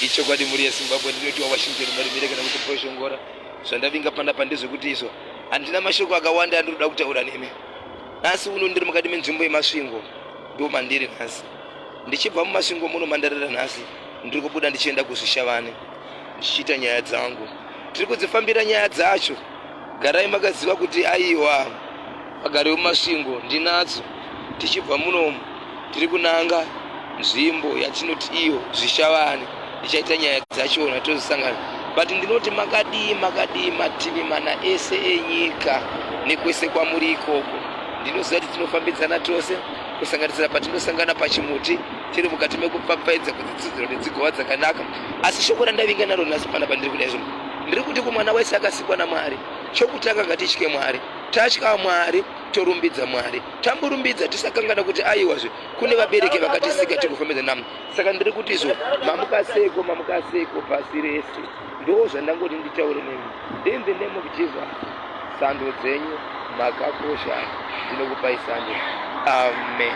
Ichokwadi mhuri yeZimbabwe, ndinotiwa Washington Marimire kana kuti Boshongora. Zvandavinga panapa ndezvekuti izvo handina mashoko akawanda andinoda kutaura nemi. Nhasi uno ndiri mukati menzvimbo yeMasvingo, ndo mandiri nhasi. Ndichibva muMasvingo muno mandarira nhasi, ndiri kubuda ndichienda kuZvishavane ndichiita nyaya dzangu. Tiri kudzifambira nyaya dzacho. Garai makaziva kuti aiwa vagari vemuMasvingo ndinadzo. Tichibva munomu tiri kunanga nzvimbo yatinoti iyo Zvishavane. Ndichaita nyaya dzachona tozosangana. But ndinoti makadii makadii mativi mana ese enyika nekwese kwamuri ikoko. Ndinoziva kuti tinofambidzana tose kusanganisira patinosangana pachimuti tiri mukati mekupfapfaidza kudzitsidziro nedzigova dzakanaka. Asi shoko randavinga naro nhasi panapa ndiri kuda izvo. Ndiri kuti kumwana wese akasikwa naMwari, chokutanga ngatitye Mwari. Tatya Mwari torumbidza Mwari. Tamborumbidza tisakangana kuti aiwazve kune vabereki vakatisika tigofambidza namo. Saka ndiri kuti izvo mamuka seiko mamuka seiko pasi rese. Ndo zvandangoti nditaure nemi. In the name of Jesus. Sando dzenyu makakosha. Ndinokupai sando. Amen.